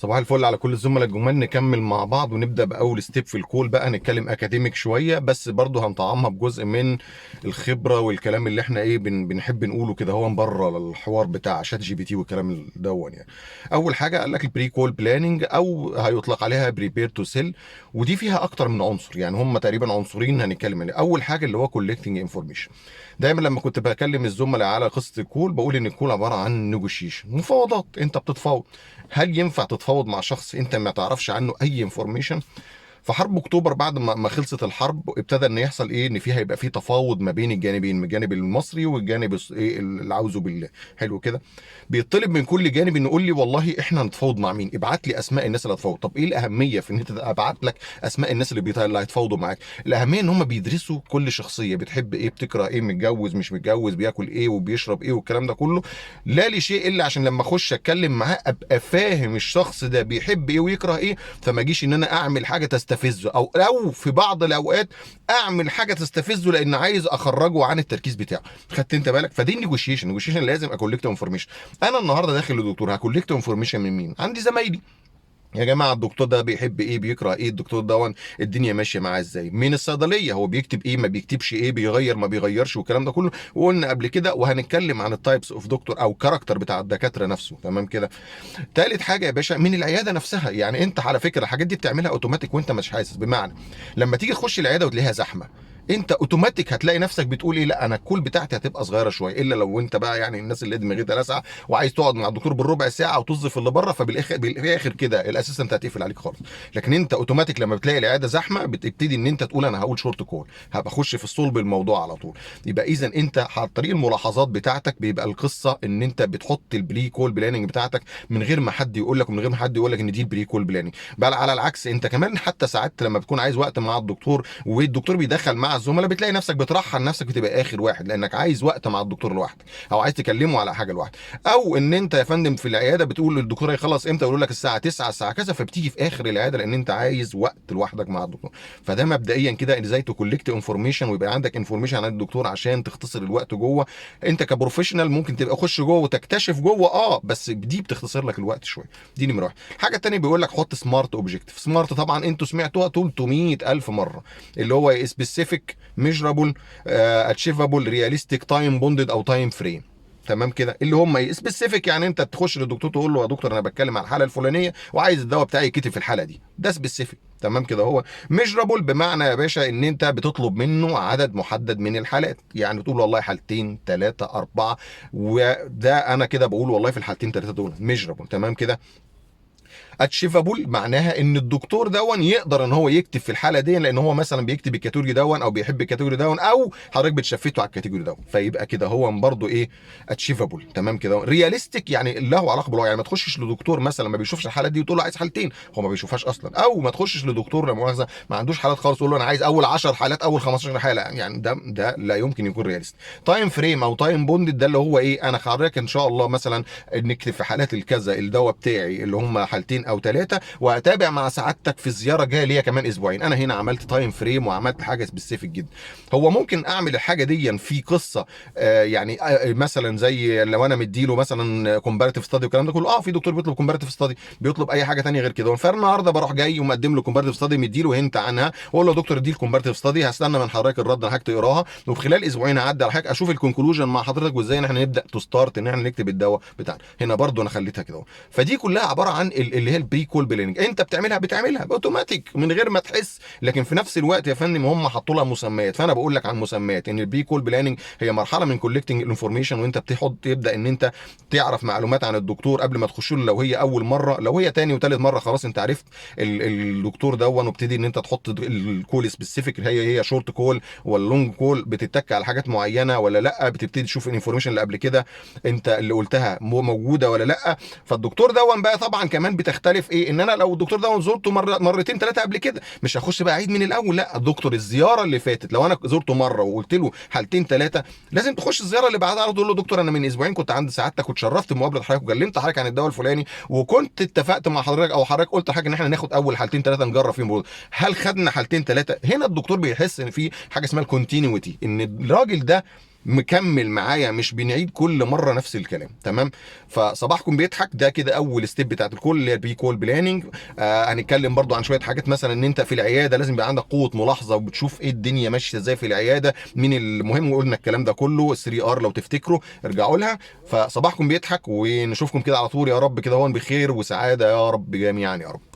صباح الفل على كل الزملاء الجمال. نكمل مع بعض ونبدا باول step في ال call. بقى نتكلم academic شويه، بس برضو هنطعمها بجزء من الخبرة والكلام اللي احنا ايه بنحب نقوله كده، هو بره الحوار بتاع ChatGPT والكلام دون يعني. اول حاجة قال لك ال pre-call planning، او هيطلق عليها prepare to sell، ودي فيها اكتر من عنصر، يعني هم تقريبا عنصرين هنتكلم عليه. اول حاجة اللي هو collecting information. دايما لما كنت بكلم الزملاء على قصة ال call بقول ان ال call عبارة عن negotiation، مفاوضات، انت بتتفاوض. هل ينفع تتفاوض مع شخص انت ما تعرفش عنه اي information؟ في حرب اكتوبر بعد ما خلصت الحرب ابتدى ان يحصل ايه؟ ان فيها يبقى في تفاوض ما بين الجانبين، من الجانب المصري والجانب ايه اللي عاوزه بالله. حلو كده. بيطلب من كل جانب انه يقول لي والله احنا هنتفاوض مع مين، ابعت لي اسماء الناس اللي هتفاوض. طب ايه الاهمية في ان انت ابعت لك اسماء الناس اللي هيتفاوضوا معاك؟ الاهمية ان هم بيدرسوا كل شخصيه، بتحب ايه، بتكره ايه، متجوز مش متجوز، بياكل ايه وبيشرب ايه والكلام ده كله، لا لشيء الا عشان لما اخش اتكلم معاه ابقى فاهم الشخص ده بيحب ايه ويكره ايه، فما اجيش ان انا اعمل حاجة تستفزه، او في بعض الاوقات اعمل حاجة تستفزه لان عايز اخرجه عن التركيز بتاعه. خدت انت بالك؟ فدي ال negotiation. ال negotiation لازم ا collect information. انا النهارده داخل للدكتور ه collect information من مين؟ عندي زمايلي، يا جماعة الدكتور ده بيحب ايه، بيكره ايه، الدكتور ده الدنيا ماشية معاه ازاي. من الصيدلية هو بيكتب ايه، ما بيكتبش ايه، بيغير ما بيغيرش والكلام ده كله، وقلنا قبل كده وهنتكلم عن ال types of doctor او character بتاع الدكاترة نفسه. تمام كده. تالت حاجة يا باشا من العيادة نفسها. يعني انت على فكرة الحاجات دي بتعملها اوتوماتيك وانت مش حاسس. بمعنى لما تيجي تخش العيادة وتلاقيها زحمه، انت اوتوماتيك هتلاقي نفسك بتقول ايه؟ لا، انا ال call بتاعتي هتبقى صغيرة شويه، الا لو انت بقى يعني الناس اللي دماغتها لاسعه وعايز تقعد مع الدكتور بالربع ساعة وطز في اللي بره، فبالاخر بالاخر كده ال assistant هتقفل عليك خالص. لكن انت اوتوماتيك لما بتلاقي العيادة زحمة بتبتدي ان انت تقول انا هقول short call، هبقى اخش في الصلب الموضوع على طول. يبقى اذا انت على طريق الملاحظات بتاعتك بيبقى القصة ان انت بتحط ال pre-call planning بتاعتك من غير ما حد يقول لك، ومن غير ما حد يقول لك ان دي ال pre-call planning. بل على العكس، انت كمان حتى ساعات لما بتكون عايز وقت مع الدكتور والدكتور بيدخل مع الزملاء بتلاقي نفسك بترحل نفسك وتبقى اخر واحد، لانك عايز وقت مع الدكتور لوحدك، او عايز تكلمه على حاجة لوحدك، او ان انت يا فندم في العيادة بتقول للدكتور هيخلص امتى، يقول لك الساعة 9 الساعة كذا، فبتيجي في اخر العيادة لان انت عايز وقت لوحدك مع الدكتور. فده مبدئيا كده ازاي ت collect information ويبقى عندك information عن الدكتور عشان تختصر الوقت جوه. انت ك professional ممكن تبقى خش جوه وتكتشف جوه، بس دي بتختصر لك الوقت شويه. دي نمره واحد. الحاجة الثانية بيقول لك حط SMART objective. SMART طبعا انتوا سمعتوها 300 الف مره، اللي هو specific، measurable، achievable، realistic، time bounded او time frame. تمام كده. اللي هم ايه؟ specific يعني انت تخش للدكتور تقول له يا دكتور انا بتكلم على الحالة الفلانية وعايز الدواء بتاعي يتكتب في الحالة دي، ده specific. تمام كده. هو measurable بمعنى يا باشا ان انت بتطلب منه عدد محدد من الحالات، يعني تقول والله حالتين ثلاثة اربعه، وده انا كده بقول والله في الحالتين ثلاثة دول measurable. تمام كده. achievable معناها ان الدكتور دون يقدر ان هو يكتب في الحالة دي، لان هو مثلا بيكتب ال category دون او بيحب ال category دون، او حضرتك بت shift ه على ال category دون، فيبقى كده هو برضه ايه؟ achievable. تمام كده. realistic يعني له علاقة بالواقع، يعني ما تخشش لدكتور مثلا ما بيشوفش الحالات دي وتقول له عايز حالتين، هو ما بيشوفهاش اصلا، او ما تخشش لدكتور لا مؤاخذة ما عندوش حالات خالص تقول له انا عايز اول 10 حالات اول 15 حاله، يعني ده لا يمكن يكون realistic. time frame او time bounded ده اللي هو ايه؟ انا حضرتك ان شاء الله مثلا نكتب في حالات الكذا الدواء بتاعي اللي هم حالتين او ثلاثه، واتابع مع سعادتك في الزيارة الجاية ليا كمان اسبوعين. انا هنا عملت time frame وعملت حاجة specific جدا. هو ممكن اعمل الحاجة دي في قصة يعني مثلا زي لو انا مديله مثلا comparative study والكلام ده كله، في دكتور بيطلب comparative study، بيطلب اي حاجة ثانية غير كده. فالنهارده بروح جاي ومقدم له comparative study، مديله hint عنها، واقول له يا دكتور دي ال comparative study، هستنى من حضرتك الرد، حضرتك تقراها، وفي خلال اسبوعين هعدي على حضرتك اشوف ال conclusion مع حضرتك وازاي ان احنا نبدا to start ان احنا نكتب الدواء بتاعنا. هنا برضو انا خليتها كده. فدي كلها عبارة عن اللي هي ال pre-call planning. انت بتعملها اوتوماتيك من غير ما تحس، لكن في نفس الوقت يا فندم هم حطوا لها مسميات. فانا بقول لك عن مسميات ان ال pre-call planning هي مرحلة من collecting ال information، وانت بتحط تبدا ان انت تعرف معلومات عن الدكتور قبل ما تخش له، لو هي اول مره. لو هي تاني وتالت مرة خلاص انت عرفت الدكتور دون، وابتدي ان انت تحط ال call specific، هي short call ولا long call، بتتك على حاجات معينة ولا لا، بتبتدي تشوف ال information اللي قبل كده انت اللي قلتها موجودة ولا لا. فالدكتور دون بقى طبعا كمان بتختلف ايه؟ ان انا لو الدكتور دون زرته مرة مرتين ثلاثة قبل كده مش هخش بقى اعيد من الاول. لا الدكتور الزيارة اللي فاتت لو انا زرته مرة وقلت له حالتين ثلاثه، لازم تخش الزيارة اللي بعدها تقول له دكتور انا من اسبوعين كنت عند سعادتك واتشرفت بمقابله حضرتك وكلمت حضرتك عن الدواء الفلاني، وكنت اتفقت مع حضرتك او حضرتك قلت لحضرتك ان احنا ناخد اول حالتين ثلاثة نجرب فيهم. هل خدنا حالتين ثلاثه؟ هنا الدكتور بيحس ان في حاجة اسمها ال continuity، ان الراجل ده مكمل معايا، مش بنعيد كل مرة نفس الكلام. تمام. فصباحكم بيضحك، ده كده اول step بتاعت ال call اللي هي ال pre-call planning. هنتكلم برضو عن شوية حاجات، مثلا ان انت في العيادة لازم يبقى عندك قوة ملاحظة وبتشوف ايه الدنيا ماشية ازاي في العياده، مين المهم، وقلنا الكلام ده كله ال 3 R لو تفتكروا ارجعوا لها. فصباحكم بيضحك، ونشوفكم كده على طول يا رب كده هون بخير وسعادة يا رب جميعا يا رب.